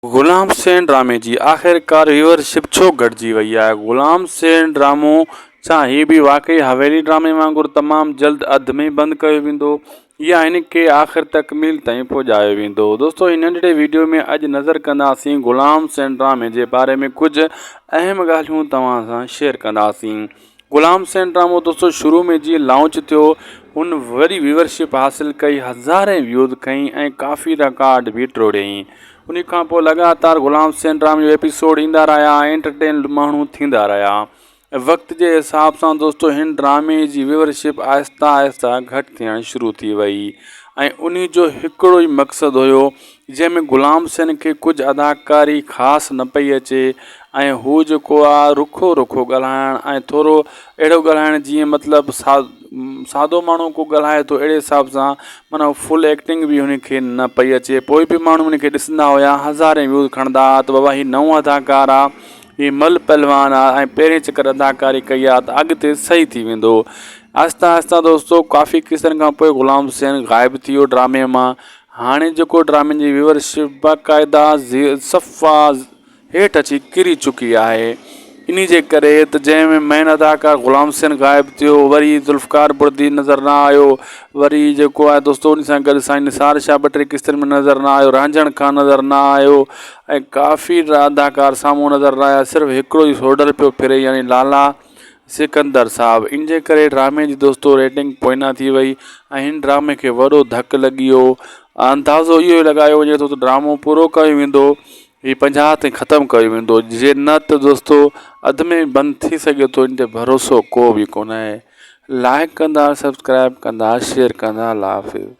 غلام حسين ڊرامي جي آخرڪار ويورشپ ڇو گهٽجي وئي آهي؟ غلام حسين ڊرامو ڇا هي به واقعي حويلي ڊرامي وانگر تمام جلد اڌ ۾ بند ڪيو ويندو يا هن کي آخر تڪميل تائين پڄايو ويندو؟ دوستو هن ننڍڙي ويڊيو ۾ اڄ نظر ڪنداسين غلام حسين ڊرامي جي باري ۾ ڪجهه اهم ڳالهيون توهان سان شيئر ڪنداسين. غلام حسين ڊرامو دوستو شروع ۾ جيئن لانچ ٿيو هن وڏي ويورشپ حاصل ڪئي هزارين ويوز کنئي ۽ ڪافي رڪارڊ به ٽوڙيائين ان کان پوء لڳاتار غلام حسين ڊرامي جو ايپيسوڊ ايندا رهيا ۽ انٽرٽين ماڻهو ٿيندا رهيا ۽ وقت جي حساب سان دوستو هن ڊرامي جي ويورشپ آهستي آهستي گهٽ ٿيڻ شروع ٿي وئي ۽ انهي جو هڪڙو ئي مقصد هيو جنهن ۾ غلام حسين کي ڪجهه اداڪاري خاص نه پئي اچي ۽ هو جيڪو آ رکو رکو ڳالهائڻ ۽ ٿورو اهڙو ڳالهائڻ جيئن مطلب سادو ماڻهو ڪو ڳالهائي ٿو اهڙي حساب سان معنيٰ فل ايڪٽنگ به هن کي نه پئي اچي پوء به ماڻهو هن کي ڏسندا هيا هزارين ويوز کڻندا هئا ته بابا هي نئون اداڪار آ هي مل پهلوان آ ۽ پهرين چڪر اداڪاري ڪئي آ ته اڳتي صحيح ٿي ويندو آهستي آهستي دوستو ڪافي قسطن کان پوء غلام حسين غائب ٿي ويو ڊرامي مان هاڻي جيڪو ڊرامن جي ويورشپ باقاعده صفا هيٺ اچي ڪري چڪي آهي انهي جي ڪري ته جنهن ۾ مين اداڪار غلام حسين غائب ٿيو وري ذوالفقار بڙدي نظر نه آيو وري جيڪو آهي دوستو ان سان گڏ سائين نثار شاهه ٻه ٽي قسطن ۾ نظر نه آيو رانجهڻ خان نظر نه آيو ۽ ڪافي اداڪار سامهون نظر نه آيا صرف هڪڙو ئي سوڍل پيو ڦري يعني لالا سڪندر صاحب ان جي ڪري ڊرامي جي دوستو ريٽنگ پوئنا ٿي وئي ۽ هن ڊرامي کي وڏو ڌڪ لڳي ويو اندازو اهو ئي لڳايو وڃي ٿو ته ڊرامو پورو ڪيو ويندو هي 50 تائين ختم ڪيو ويندو جي نه ته دوستو اڌ ۾ بند ٿي سگهي ٿو ان تي ڀروسو ڪو به ڪونه آهي لائڪ ڪندا سبسڪرائب ڪندا شيئر ڪندا الله حافظ.